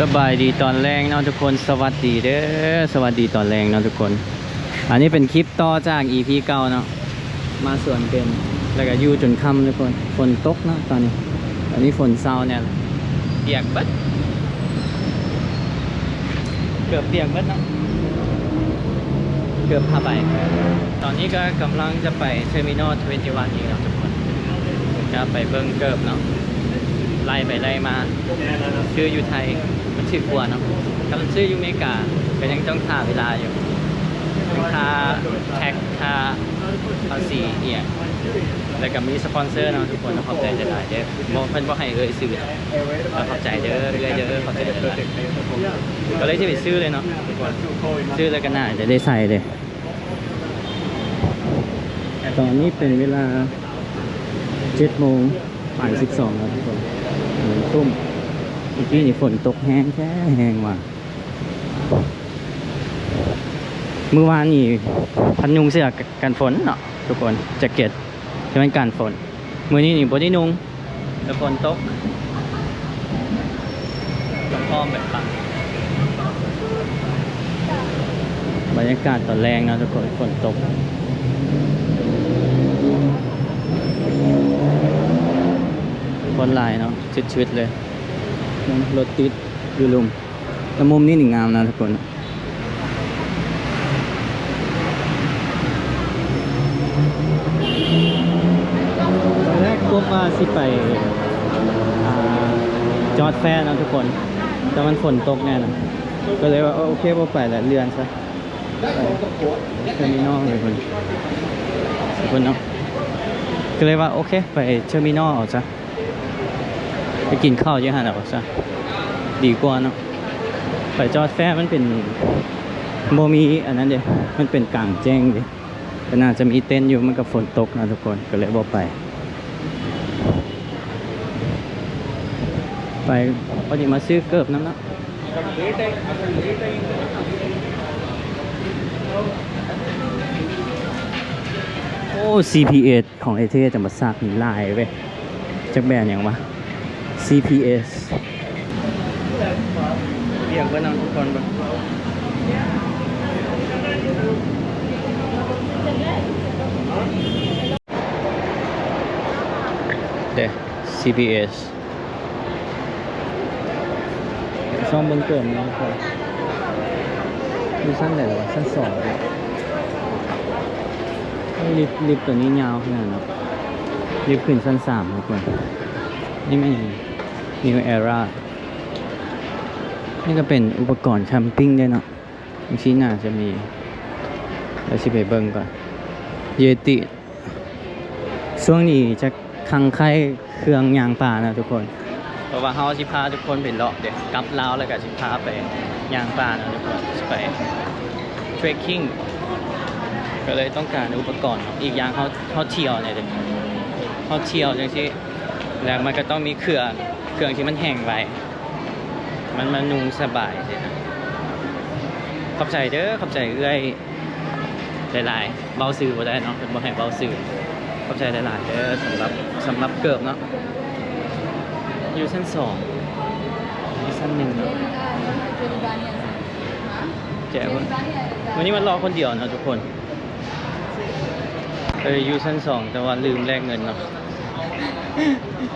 ສະບາຍດີຕອນແລງເນາະທຸກຄົນ ສະຫວັດດີເດີ ສະຫວັດດີຕອນແລງເນາະທຸກຄົນ. ອັນນີ້ເປັນຄລິບຕໍ່ຈາກອີພີເກົ່າເນາະ ມາສວນເປັນ ແລ້ວກໍຢູ່ຈົນຄ່ຳທຸກຄົນ. ຝົນຕົກເນາະຕອນນີ້ ຕອນນີ້ຝົນເຊົາແດ່ ປຽກເບິດ ເກືອບປຽກເບິດເນາະ ເກືອບຜ້າໃບ. ຕອນນີ້ກໍກຳລັງຈະໄປເທີມີນໍທະເວັນຕີວັນອີກເນາະທຸກຄົນ ກໍໄປເບິ່ງເກີບເນາະ ໄລ່ໄປໄລ່ມາ ຊື້ຢູ່ໄທມັນຖືກກວ່າເນາະ. ຄັນຊື້ຢູ່ເມກາກໍຍັງຕ້ອງຖ້າເວລາຢູ່ ຕ້ອງຖ້າແທັກ ຄ່າພາສີອີ່ຫຍັງ ແລ້ວກໍມີສະປອນເຊີເນາະທຸກຄົນ. ຂອບໃຈຫຼາຍໆເດີ ບໍ່ ເພິ່ນບໍ່ໃຫ້ເອີ່ຍຊື່ເນາະ. ຂອບໃຈເດີເອື້ອຍເດີ ຂອບໃຈຫຼາຍໆ. ກໍເລີຍຊິໄປຊື້ເລີຍເນາະ ຊື້ແລ້ວກໍໜ້າຈະໄດ້ໃສ່ເລີຍ. ຕອນນີ້ເປັນເວລາເຈັດໂມງປາຍສິບສອງແລ້ວທຸກຄົນ ໜຶ່ງທຸ່ມ. ເມື່ອກີ້ນີ້ຝົນຕົກແຮງແທ້ແຮງວ່າ ມື້ວານນີ້ພັນຍຸງເສື້ອກັນຝົນເນາະທຸກຄົນ ແຈັກເກັດທີ່ມັນກັນຝົນ. ມື້ນີ້ນີ້ບໍ່ໄດ້ນຸ່ງ ແຕ່ຝົນຕົກ ກໍພ້ອມແບບປັງ. ບັນຍາກາດຕອນແລງເນາະທຸກຄົນ ຝົນຕົກ ຄົນຫຼາຍເນາະ ຊຶດໆເລີຍ ລົດຕິດຢູ່ລຸ່ມ. ແຕ່ມຸມນີ້ນີ້ງາມນະທຸກຄົນ. ຕອນແລກກົບວ່າຊິໄປ ອ່າ ຈອດແຟນະທຸກຄົນ ແຕ່ມັນຝົນຕົກແນ່ນະ ກໍເລີຍວ່າ ເອີ ໂອເຄ ບໍ່ໄປລະ ເລື່ອນຊະ. ໄປເທີມີນໍເລີຍເພິ່ນ ເພິ່ນເນາະ ກໍເລີຍວ່າ ໂອເຄ ໄປເທີມີນໍເອົາຊະ. ໄປກິນເຂົ້າຢູ່ຫັ້ນແຫຼະວ່າຊະ ດີກວ່າເນາະ. ໄປຈອດແຟມັນເປັນ ບໍ່ມີອັນນັ້ນເດ້ ມັນເປັນກາງແຈ້ງເດ້ ກໍໜ້າຈະມີເຕັນຢູ່ ມັນກໍຝົນຕົກນະທຸກຄົນ ກໍເລີຍບໍ່ໄປ. ໄປ ພໍດີມາຊື້ເກີບນຳເນາະ. ໂອ້ ຊີພີເອັສ ຂອງເອເທ ຈຳປາສັກນີ້ຫຼາຍເວີຍ ຈັກແບຣນຫຍັງວະ ຊີພີເອັສ. ປຽກເບິດເນາະທຸກຄົນ ເບິ່ງເດ້ ຊີພີເອັສ. ຊອມເບິ່ງເກີບເນາະ ຢູ່ຊັ້ນໃດລະວະ ຊັ້ນສອງ. ລິບ ລິບໂຕນີ້ຍາວຂະໜາດເນາະ ລິບຂຶ້ນຊັ້ນສາມທຸກຄົນ. ນີ້ແມ່ນ New Era ນີ້ກໍເປັນອຸປະກອນແຄມປິງເດ້ເນາະ. ບາງທີໜ້າຈະມີ ດຽວຊິໄປເບິ່ງກ່ອນ Yeti. ຊ່ວງນີ້ຈະຄັງໄຄເຄື່ອງຍ່າງປ່ານະທຸກຄົນ ເພາະວ່າເຮົາຊິພາທຸກຄົນໄປເລາະເດ້ ກັບລາວແລ້ວກໍຊິພາໄປຍ່າງປ່ານະທຸກຄົນ ຊິໄປ trekking ກໍເລີຍຕ້ອງການອຸປະກອນເນາະ. ອີກຢ່າງເຮົາ ເຮົາທ່ຽວນີ້ເດ້ ເຮົາທ່ຽວຈັ່ງຊີ້ ແລ້ວມັນກໍຕ້ອງມີເຄື່ອງ ເຄື່ອງທີ່ມັນແຫ້ງໄວ ມັນ ມັນນຸ່ງສະບາຍຊີ້ນະ. ຂອບໃຈເດີ ຂອບໃຈເອື້ອຍຫຼາຍໆ ເວົ້າຊື່ບໍ່ໄດ້ເນາະ ເພິ່ນບໍ່ໃຫ້ເວົ້າຊື່. ຂອບໃຈຫຼາຍໆເດີ ສຳລັບ ສຳລັບເກີບເນາະ. ຢູ່ຊັ້ນສອງ ມີຊັ້ນໜຶ່ງເນາະ ແຈກເບິ່ງ. ມື້ນີ້ມາເລາະຄົນດຽວເນາະທຸກຄົນ. ເອີ ຢູ່ຊັ້ນສອງ ແຕ່ວ່າລືມແລກເງິນເນາະ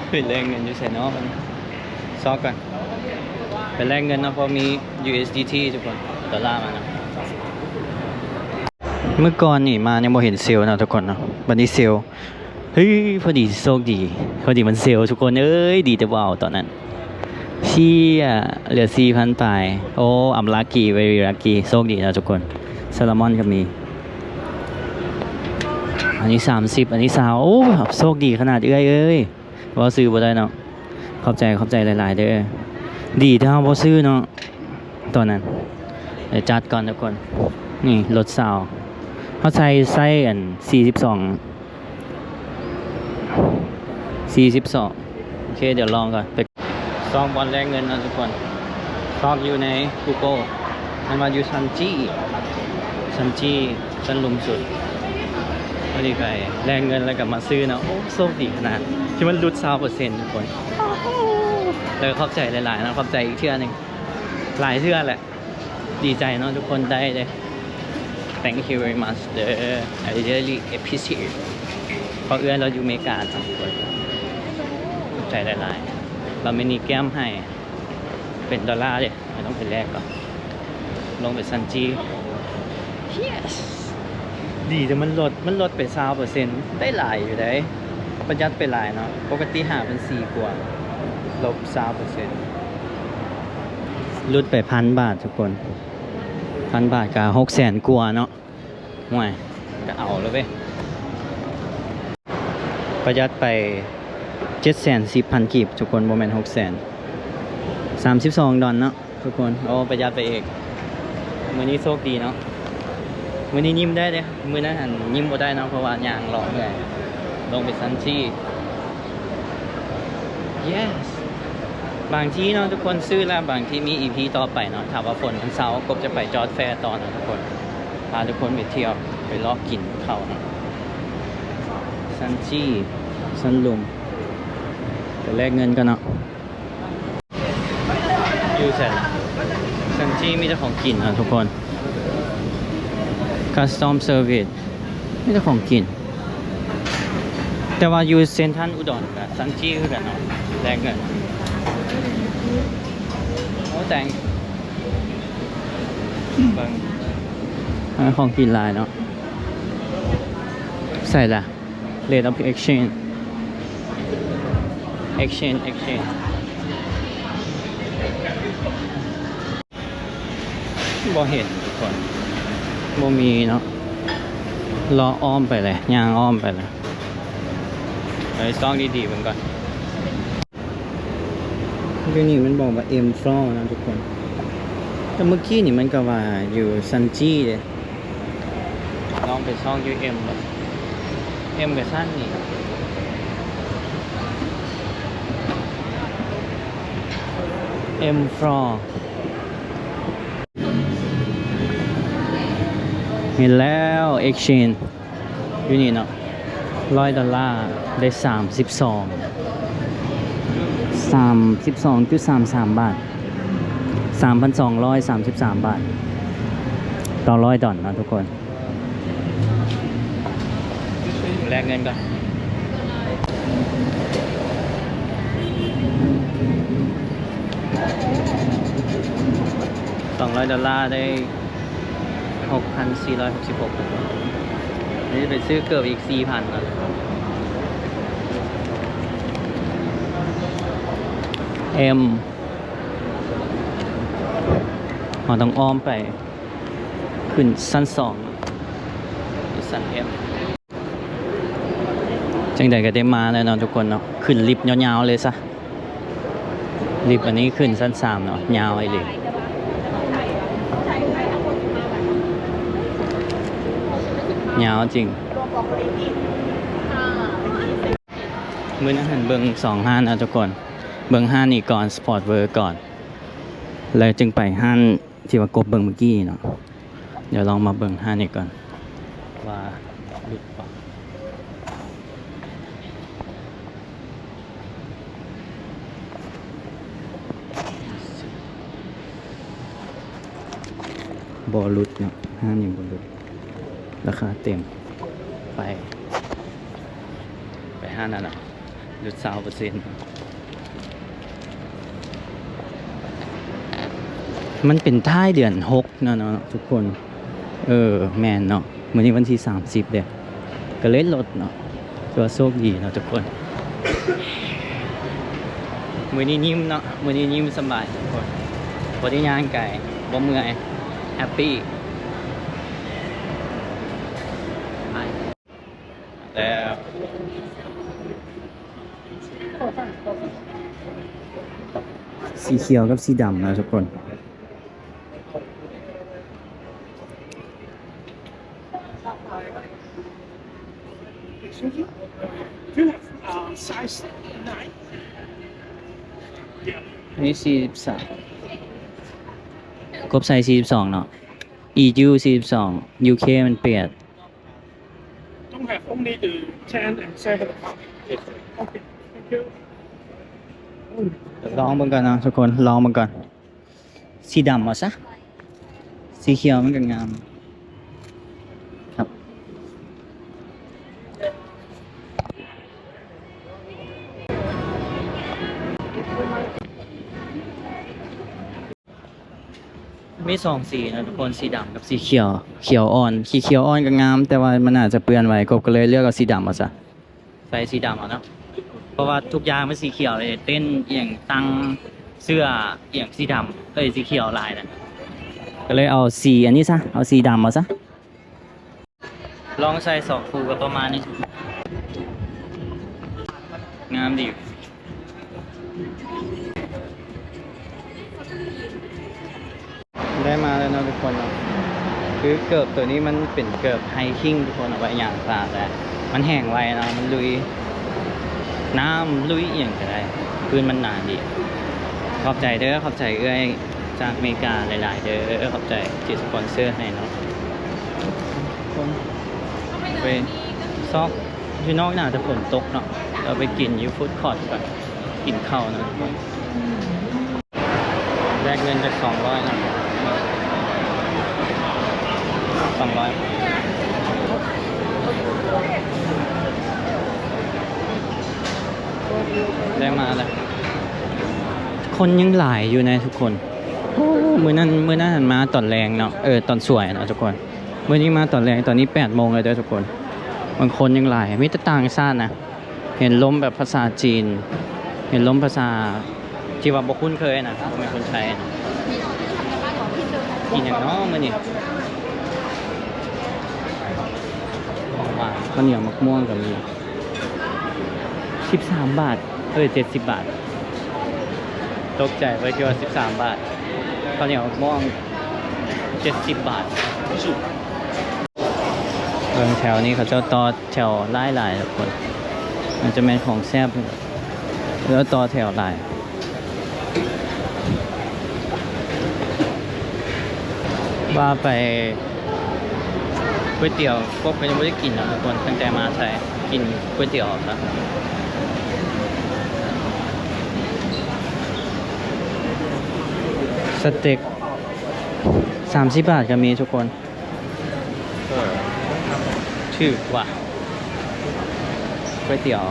ໄປແລກເງິນຢູ່ໃສເນາະ ຊອກກ່ອນ ໄປແລກເງິນເນາະ ເພາະມີ USDT ທຸກຄົນ ໂດລາມາເນາະ. ມື້ກ່ອນນີ້ມາຍັງບໍ່ເຫັນເຊວເນາະທຸກຄົນເນາະ ບັດນີ້ເຊວ. ເຮີ້ຍ ພໍດີ ໂຊກດີ ພໍດີມັນເຊວທຸກຄົນເອີຍ ດີແຕ່ບໍ່ເອົາຕອນນັ້ນ. ເຊຍ ເຫຼືອສີ່ພັນປາຍ. ໂອ້ I'm lucky, very lucky. ໂຊກດີເນາະທຸກຄົນ. ແຊລມອນກໍມີ. ອັນນີ້ສາມສິບ ອັນນີ້ຊາວ. ໂອ້ ໂຊກດີຂະໜາດເອື້ອຍເອີຍ ເວົ້າຊື່ບໍ່ໄດ້ເນາະ. ຂອບໃຈ ຂອບໃຈຫຼາຍໆເດີ. ດີທີ່ເຮົາບໍ່ຊື້ເນາະຕອນນັ້ນ. ດຽວຈັດກ່ອນທຸກຄົນ. ນີ້ລົດຊາວ ເຮົາໃສ່ ໃສ່ອັນສີ່ສິບສອງ ສີ່ສິບສອງ. ໂອເຄ ດຽວລອງກ່ອນ. ໄປຊອກບ່ອນແລກເງິນເນາະທຸກຄົນ. ຊອກຢູ່ໃນ Google ມັນວ່າຢູ່ຊັ້ນຈີ ຊັ້ນຈີ ຊັ້ນລຸ່ມສຸດ. ພໍດີໄປແລກເງິນແລ້ວກໍມາຊື້ເນາະ. ໂອ້ ໂຊກດີຂະໜາດທີ່ມັນຫຼຸດຊາວເປີເຊັນທຸກຄົນ. ເອີ ຂອບໃຈຫຼາຍໆເນາະ ຂອບໃຈອີກເທື່ອໜຶ່ງ. ຫຼາຍເທື່ອແຫຼະ. ດີໃຈເນາະທຸກຄົນ ໄດ້ເດ້. Thank you very much ເດີ. I really appreciate ເພາະເອື້ອຍລາວຢູ່ເມກາເນາະທຸກຄົນ. ຂອບໃຈຫຼາຍໆ. ລາວມີນີ້ແຕ້ມໃຫ້ເປັນໂດລາເດ້. ເຮົາຕ້ອງໄປແລກກ່ອນ. ລົງໄປຊັນຈີ. Yes. ດີແຕ່ມັນລົດ ມັນລົດໄປຊາວເປີເຊັນ ໄດ້ຫຼາຍຢູ່ເດ້. ປະຢັດໄປຫຼາຍເນາະ. ປົກກະຕິຫ້າພັນສີ່ກວ່າ ລົບຊາວເປີເຊັນ ຫຼຸດໄປພັນບາດທຸກຄົນ. ພັນບາດກະຫົກແສນກວ່າເນາະ. ໂອ້ຍ ກະເອົາແລ້ວເວີຍ. ປະຢັດໄປເຈັດແສນສິບພັນກີບທຸກຄົນ ບໍ່ແມ່ນຫົກແສນ. ສາມສິບສອງດອນເນາະທຸກຄົນ. ໂອ້ ປະຢັດໄປອີກ. ມື້ນີ້ໂຊກດີເນາະ. ມື້ນີ້ຍິ້ມໄດ້ເດ້. ມື້ນັ້ນຫັ້ນຍິ້ມບໍ່ໄດ້ເນາະ ເພາະວ່າຍ່າງເລາະເມື່ອຍ. ລົງໄປຊັ້ນສີ່. Yes. ບາງທີເນາະທຸກຄົນ ຊື້ແລ້ວບາງທີມີອີພີຕໍ່ໄປເນາະ. ຖ້າວ່າຝົນມັນເຊົາ ກົບຈະໄປຈອດແຟຕໍ່ເນາະທຸກຄົນ. ພາທຸກຄົນໄປທ່ຽວ ໄປເລາະກິນເຂົ້າເນາະ. ຊັ້ນສີ່ ຊັ້ນລຸ່ມ ໄປແລກເງິນກ່ອນເນາະ. ຢູ່ໃສລະ? ຊັ້ນສີ່ມີແຕ່ຂອງກິນເນາະທຸກຄົນ. Custom service ມີແຕ່ຂອງກິນ. ແຕ່ວ່າຢູ່ເຊັນທຣັນອຸດອນກະຊັ້ນຈີຄືກັນເນາະ ແລກເງິນ. ໂອ້ ແຕງ ເບິ່ງ ຂອງກິນຫຼາຍເນາະ. ໃສລະ? Rate of exchange. Exchange, exchange. ບໍ່ເຫັນທຸກຄົນ ບໍ່ມີເນາະ. ເລາະອ້ອມໄປເລີຍ ຍ່າງອ້ອມໄປເລີຍ. ໄປຊອກດີໆເບິ່ງກ່ອນ. ຢູ່ນີ້ມັນບອກວ່າ M floor ນະທຸກຄົນ. ແຕ່ເມື່ອກີ້ນີ້ມັນກໍວ່າຢູ່ຊັ້ນຈີເດ້. ລອງໄປຊອກຢູ່ M ເບິ່ງ. M ກໍຊັ້ນນີ້ M floor. ເຫັນແລ້ວ exchange ຢູ່ນີ້ເນາະ. ຮ້ອຍໂດລາໄດ້ສາມສິບສອງ ສາມສິບສອງຈຸດສາມສາມບາດ. ສາມພັນສອງຮ້ອຍສາມສິບສາມບາດຕໍ່ຮ້ອຍດອນເນາະທຸກຄົນ. ແລກເງິນກ່ອນ. ສອງຮ້ອຍໂດລາໄດ້ຫົກພັນສີ່ຮ້ອຍຫົກສິບຫົກ. ນີ້ໄປຊື້ເກີບອີກສີ່ພັນເນາະ. M ເຮົາຕ້ອງອ້ອມໄປ ຂຶ້ນຊັ້ນສອງ ຊັ້ນ M. ຈັ່ງໃດກໍໄດ້ມາແລ້ວເນາະທຸກຄົນເນາະ. ຂຶ້ນລິບຍາວໆເລີຍຊະ. ລິບອັນນີ້ຂຶ້ນຊັ້ນສາມເນາະ ຍາວອີ່ຫຼີ ຍາວຈິງ. ມື້ນັ້ນຫັ້ນເບິ່ງສອງຮ້ານເນາະທຸກຄົນ. ເບິ່ງຮ້ານນີ້ກ່ອນ Sport World ກ່ອນ ແລ້ວຈຶ່ງໄປຮ້ານ ທີ່ວ່າກົບເບິ່ງເມື່ອກີ້ເນາະ. ດຽວລອງມາເບິ່ງຮ້ານນີ້ກ່ອນວ່າຫຼຸດບໍ່. ບໍ່ຫຼຸດເນາະ ຮ້ານນີ້ບໍ່ຫຼຸດ ລາຄາເຕັມ. ໄປ ໄປຮ້ານນັ້ນເນາະ. ຫຼຸດຊາວເປີເຊັນ ມັນເປັນທ້າຍເດືອນຫົກເນາະ ເນາະທຸກຄົນ. ເອີ ແມ່ນເນາະ ມື້ນີ້ວັນທີສາມສິບເດ້ ກໍເລີຍລົດເນາະ. ຖືວ່າໂຊກດີເນາະທຸກຄົນ. ມື້ນີ້ຍິ້ມເນາະ ມື້ນີ້ຍິ້ມສະບາຍທຸກຄົນ. ບໍ່ໄດ້ຍ່າງໄກ ບໍ່ເມື່ອຍ ແຮັບປີ້. ແລ້ວ ສີຂຽວກັບສີດຳນະທຸກຄົນ. ອັນນີ້ສີ່ສິບສາມ ກົບໃສ່ສີ່ສິບສອງເນາະ. ອີຢູສີ່ສິບສອງ ຢູເຄມັນແປດ. Don't have only the ten and seven. Okay, thank you. ລອງເບິ່ງກ່ອນເນາະທຸກຄົນ ລອງເບິ່ງກ່ອນ. ສີດຳເອົາຊະ ສີຂຽວມັນກໍງາມຄັບ. ມີສອງສີນະທຸກຄົນ ສີດຳກັບສີຂຽວ ຂຽວອ່ອນ ສີຂຽວອ່ອນກໍງາມ ແຕ່ວ່າມັນອາດຈະເປື້ອນໄວ ກົບກໍເລີຍເລືອກເອົາສີດຳເອົາຊະ ໃສ່ສີດຳເອົາເນາະ ເພາະວ່າທຸກຢ່າງມັນສີຂຽວເລີຍ ເຕັນອີ່ຫຍັງ ຕັ່ງ ເສື້ອອີ່ຫຍັງສີດຳ ເອີຍ ສີຂຽວຫຼາຍນະ ກໍເລີຍເອົາສີອັນນີ້ຊະ ເອົາສີດຳເອົາຊະ. ລອງໃສ່ສອງຄູ່ກໍປະມານນີ້ ງາມດີ. ໄດ້ມາແລ້ວເນາະທຸກຄົນເນາະ ຄືເກີບໂຕນີ້ມັນເປັນເກີບໄຮຄິງທຸກຄົນ ເອົາໄວ້ຍ່າງປ່າ ແຕ່ມັນແຫ້ງໄວເນາະ ມັນລຸຍນ້ຳ ລຸຍອີ່ຫຍັງກໍໄດ້ ພື້ນມັນໜາດີ. ຂອບໃຈເດີ ຂອບໃຈເອື້ອຍຈາກເມກາຫຼາຍໆເດີ ຂອບໃຈທີ່ສະປອນເຊີໃຫ້ເນາະ. ໄປຊອກຢູ່ນອກໜ້າຈະຝົນຕົກເນາະ ເຮົາໄປກິນຢູ່ຟູດຄອດກ່ອນ ກິນເຂົ້ານະ ແລກເງິນຈາກສອງຮ້ອຍນະ ສອງຮ້ອຍ ໄດ້ມາແລ້ວ ຄົນຍັງຫຼາຍຢູ່ນະທຸກຄົນ. ໂອ້ ມື້ນັ້ນ ມື້ນັ້ນຫັ້ນມາຕອນແລງເນາະ ເອີ ຕອນສວຍເນາະທຸກຄົນ. ມື້ນີ້ມາຕອນແລງ ຕອນນີ້ແປດໂມງແລ້ວເດີທຸກຄົນ. ບາງຄົນຍັງຫຼາຍ ມີແຕ່ຕ່າງຊາດນະ. ເຫັນລົມແບບພາສາຈີນ ເຫັນລົມພາສາທີ່ວ່າບໍ່ຄຸ້ນເຄີຍນະ ບໍ່ແມ່ນຄົນໄທນະ. ກິນຫຍັງເນາະມື້ນີ້? ຂອງຫວານ ເຂົ້າໜຽວ ໝາກມ່ວງກໍມີ. ສິບສາມບາດ ເອີຍ ເຈັດສິບບາດ. ຕົກໃຈໄວ້ ຄິດວ່າສິບສາມບາດ. ເຂົ້າໜຽວ ໝາກມ່ວງ ເຈັດສິບບາດ. ເບິ່ງແຖວນີ້ ເຂົາເຈົ້າຕໍ່ແຖວຫຼາຍໆ ທຸກຄົນ. ມັນຈະແມ່ນຂອງແຊບ ແລ້ວຕໍ່ແຖວຫຼາຍ. ວ່າໄປ ກ໋ວຍຕຽວກົບກໍຍັງບໍ່ໄດ້ກິນເນາະທຸກຄົນ ຕັ້ງແຕ່ມາໄທ ກິນກ໋ວຍຕຽວເນາະ. ສະເຕັກ ສາມສິບບາດກໍມີທຸກຄົນ. ເອີ ຖືກວ່າ ກ໋ວຍຕຽວ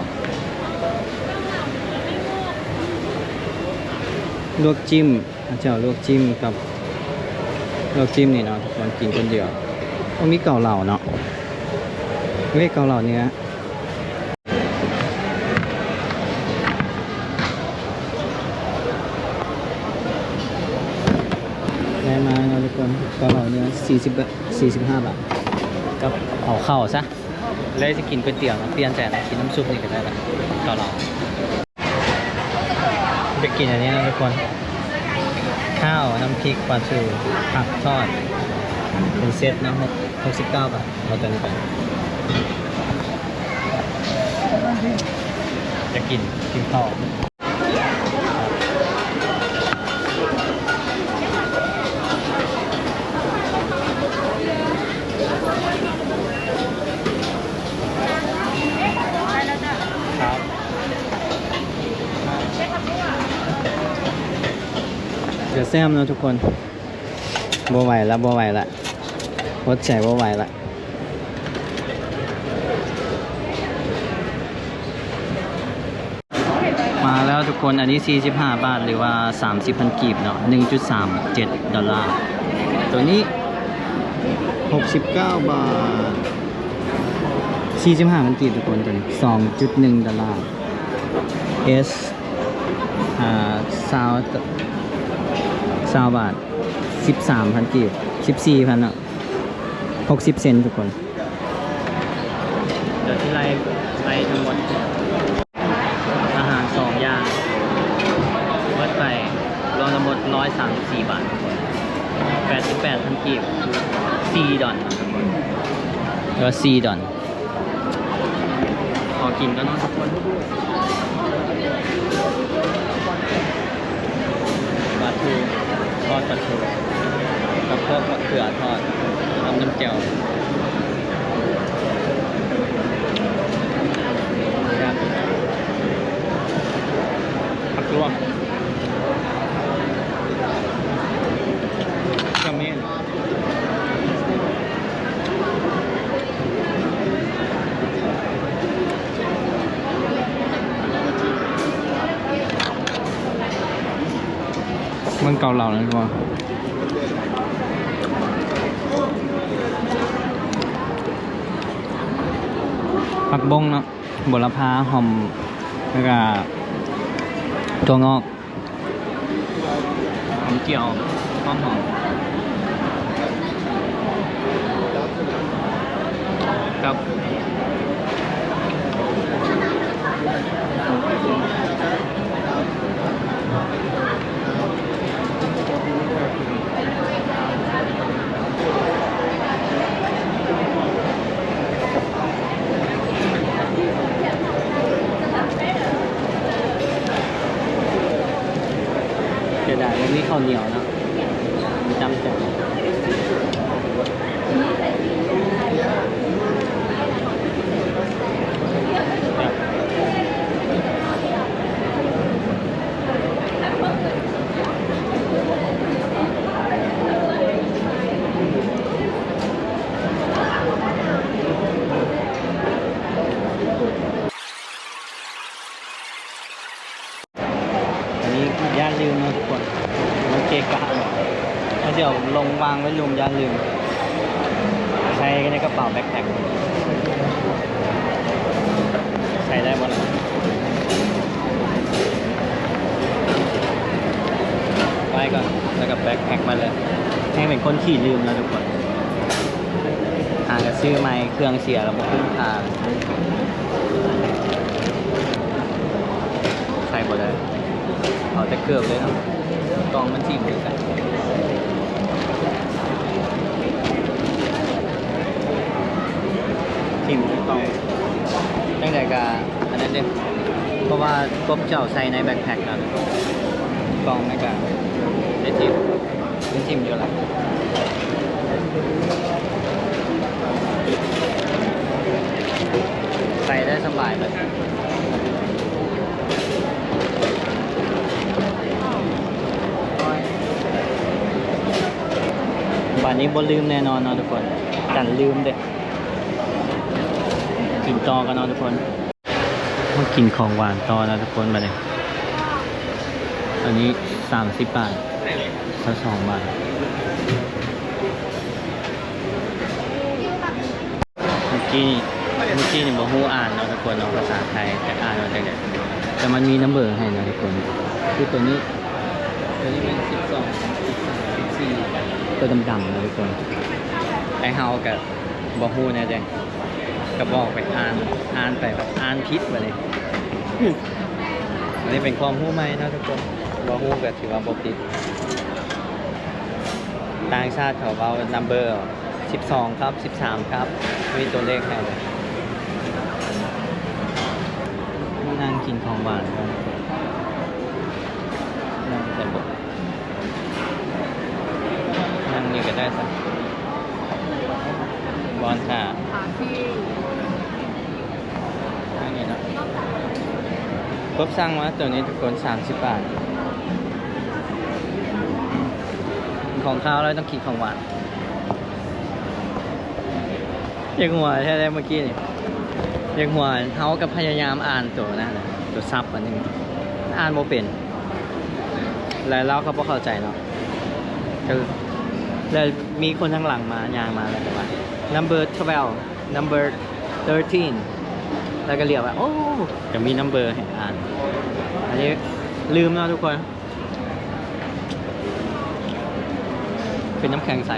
ລວກຈິ້ມ ເອົາແຈ່ວລວກຈິ້ມກັບ ລວກຈິ້ມນີ້ເນາະ ທຸກຄົນ ກິນຄົນດຽວ. ໂອ້ ມີເກົາເຫຼົ່າເນາະ ເອີຍ ເກົາເຫຼົ່າເນື້ອ. ໄດ້ມາແລ້ວທຸກຄົນ ເກົາເຫຼົ່າເນື້ອ ສີ່ສິບ ສີ່ສິບຫ້າບາດ ກັບເອົາເຂົ້າຊະ. ເລີຍຊິກິນກ໋ວຍຕຽວເນາະ ປ່ຽນໃຈນະ ກິນນ້ຳຊຸບນີ້ກໍໄດ້ລະ ເກົາເຫຼົ່າ. ໄປກິນອັນນີ້ເນາະທຸກຄົນ ຂ້າວ ນ້ຳພລິກ ປາທູ ຜັກທອດ ເປັນເຊັດເນາະ ຫົກ ຫົກສິບເກົ້າບາດ. ເອົາຕົວນີ້ໄປ ຈະກິນ ກິນເຂົ້າ. ຈະແຊມເນາະທຸກຄົນ. ບໍ່ໄຫວລະ ບໍ່ໄຫວລະ ອົດໃຈບໍ່ໄຫວລະ. ມາແລ້ວທຸກຄົນ ອັນນີ້ສີ່ສິບຫ້າບາດ ຫຼືວ່າສາມສິບພັນກີບເນາະ ໜຶ່ງຈຸດສາມເຈັດດອນລາ. ຕົວນີ້ຫົກສິບເກົ້າບາດ ສີ່ສິບຫ້າພັນກີບທຸກຄົນ. ຕົວນີ້ສອງຈຸດໜຶ່ງດອນລາ ເອສ ອ່າ ຊາວ ຊາວບາດ ສິບສາມພັນກີບ ສິບສີ່ພັນເນາະ ຫົກສິບເຊັນທຸກຄົນ. ດຽວຊິໄລ່ ໄລ່ທັງໝົດ ອາຫານສອງຢ່າງ ເບິດໄປລວມທັງໝົດຮ້ອຍສາມສິບສີ່ບາດ ແປດສິບແປດພັນກີບ ສີ່ດອນ ຫຼືວ່າສີ່ດອນ. ຂໍກິນກ່ອນເນາະທຸກຄົນ. ປາທູ ທອດປາທູ ກັບພວກມະເຂືອທອດ ກັບນ້ຳແຈ່ວ ແຊບ. ຜັກລວກ. ເບິ່ງເກົາເຫຼົ່ານະທຸກຄົນ. ຜັກບົ້ງເນາະ, ບົວລະພາ, ຫອມ ແລ້ວກະຖົ່ວງອກ, ຫອມຈ້ຽວ, ຫອມໆ ກັບ ເສຍດາຍບໍ່ມີເຂົ້າໜຽວເນາະ, ມີຕຳແຈ່ວ. ອັນນີ້ຢ່າລືມເນາະທຸກຄົນ, ມັນເກະກະເນາະ, ເຮົາຊິເອົາລົງວາງໄວ້ລຸ່ມ, ຢ່າລືມໃສ່ໃນກະເປົາແບັກແພັກ. ໃສ່ໄດ້ບໍ່ລະ? ໄວ້ກ່ອນ, ແລ້ວກໍແບັກແພັກມາເລີຍ. ແຮງເປັນຄົນຂີ້ລືມນະທຸກຄົນ, ຫາກໍຊື້ໃໝ່, ເຄື່ອງເສຍແລ້ວບໍ່ຄຸ້ມຄ່າ. ໃສ່ບໍ່ໄດ້, ເອົາແຕ່ເກີບເລີຍເນາະ. ກ່ອງມັນຖິ້ມຢູ່ໃສ? ຖິ້ມຢູ່ກ່ອງ. ຈັ່ງໃດກະອັນນັ້ນເດ້, ເພາະວ່າກົບເຈົ້າໃສ່ໃນແບັກແພັກນະ, ກ່ອງນັ້ນກະໄດ້ຖິ້ມ, ໄດ້ຖິ້ມຢູ່ລະ. ໃສ່ໄດ້ສະບາຍເລີຍ. ບາດນີ້ບໍ່ລືມແນ່ນອນເນາະທຸກຄົນ, ກັນລືມເດ້. ກິນຕໍ່ກັນເນາະທຸກຄົນ, ມາກິນຂອງຫວານຕໍ່ເນາະທຸກຄົນ. ບາດນີ້ ອັນນີ້ສາມສິບບາດ, ຊາວສອງບາດ. ເມື່ອກີ້ນີ້ ເມື່ອກີ້ນີ້ບໍ່ຮູ້ອ່ານເນາະທຸກຄົນເນາະ, ພາສາໄທຈະອ່ານວ່າຈັ່ງໃດ, ແຕ່ມັນມີນຳເບີໃຫ້ເນາະທຸກຄົນ. ຄືໂຕນີ້ ໂຕນີ້ແມ່ນສິບສອງ ສິບສາມ ສິບສີ່ ໂຕດຳໆເນາະທຸກຄົນ. ໄອ້ເຮົາກະບໍ່ຮູ້ແນ່ເດ້, ກະບອກໄປອ່ານ ອ່ານໄປແບບອ່ານຜິດບາດນີ້. ອັນນີ້ເປັນຄວາມຮູ້ໃໝ່ເນາະທຸກຄົນ, ບໍ່ຮູ້ກະຖືວ່າບໍ່ຜິດ. ຕ່າງຊາດເຂົາເວົ້ານຳເບີ ສິບສອງຄັບ ສິບສາມຄັບ ມີຕົວເລກໃຫ້ເລີຍ. ນັ່ງກິນຂອງຫວານກ່ອນ, ນັ່ງໃສ່ເບິ່ງ, ນັ່ງນີ້ກໍໄດ້ຊະ, ບ່ອນຖ້າ. ອັນນີ້ເນາະ, ກົບສັ່ງມາໂຕນີ້ທຸກຄົນ ສາມສິບບາດ. ຂອງຄາວແລ້ວຕ້ອງກິນຂອງຫວານ. ຢາກຫົວແທ້ເດ້ເມື່ອກີ້ນີ້, ຢາກຫົວ. ເຮົາກໍພະຍາຍາມອ່ານໂຕນັ້ນນະ, ໂຕສັບອັນນີ້ ອ່ານບໍ່ເປັນ, ແລ້ວລາວກໍບໍ່ເຂົ້າໃຈເນາະ. ກໍ ແລ້ວມີຄົນທາງຫຼັງມາ ຍ່າງມາ ແລ້ວກໍວ່າ number twelve, number thirteen ແລ້ວກໍລຽກວ່າ ໂອ້ ກໍມີ number ໃຫ້ອ່ານ. ອັນນີ້ລືມເນາະທຸກຄົນ, ເປັນນ້ຳແຂງໃສ.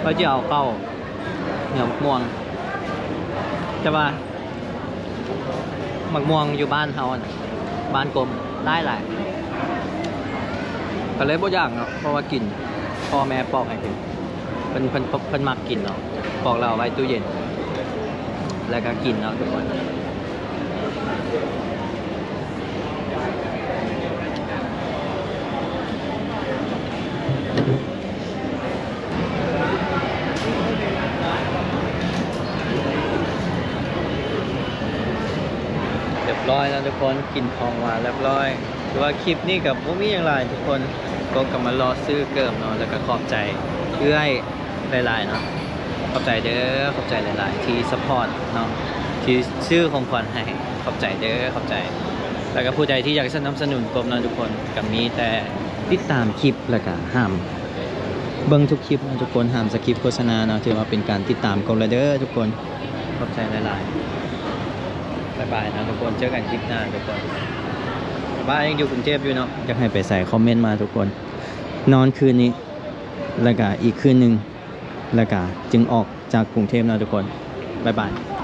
ຂ້ອຍຈະເອົາເຂົ້າໜຽວໝາກມ່ວງ, ແຕ່ວ່າ ໝາກມ່ວງຢູ່ບ້ານເຮົາຫັ້ນນະ ບ້ານກົມຫຼາຍໆ ກໍເລີຍບໍ່ຢາກເນາະ, ເພາະວ່າກິນ ພໍ່ແມ່ປອກໃຫ້ກິນ, ເພິ່ນ ເພິ່ນ ເພິ່ນມັກກິນເນາະ, ປອກແລ້ວເອົາໄວ້ຕູ້ເຢັນ ແລ້ວກໍກິນເນາະທຸກຄົນ. ຮຽບຮ້ອຍແລ້ວທຸກຄົນ, ກິນຂອງຫວານຮຽບຮ້ອຍ. ຖືວ່າຄລິບນີ້ກໍບໍ່ມີຫຍັງຫຼາຍທຸກຄົນ, ກໍ ກໍມາເລາະຊື້ເກີບເນາະ, ແລ້ວກໍຂອບໃຈເອື້ອຍຫຼາຍໆເນາະ. ຂອບໃຈເດີ, ຂອບໃຈຫຼາຍໆທີ່ support ເນາະ, ທີ່ຊື້ຂອງຂວັນໃຫ້. ຂອບໃຈເດີ, ຂອບໃຈ. ແລ້ວກໍຜູ້ໃດທີ່ຢາກສະໜັບສະໜູນກົບເນາະທຸກຄົນ ກໍມີແຕ່ຕິດຕາມຄລິບ ແລ້ວກໍຫ້າມເບິ່ງທຸກຄລິບເນາະທຸກຄົນ ຫ້າມສະກິບໂຄສະນາເນາະ ຖືວ່າເປັນການຕິດຕາມກົບແລ້ວເດີທຸກຄົນ ຂອບໃຈຫຼາຍໆ ບາຍບາຍເນາະທຸກຄົນ ເຈີກັນຄລິບໜ້າທຸກຄົນ ບາຍບາຍ ຍັງຢູ່ກຸງເທບຢູ່ເນາະ ຢາກໃຫ້ໄປໃສຄອມເມັນມາທຸກຄົນ ນອນຄືນນີ້ ແລ້ວກະອີກຄືນໜຶ່ງ ແລ້ວກະຈຶ່ງອອກຈາກກຸງເທບເນາະທຸກຄົນ ບາຍບາຍ.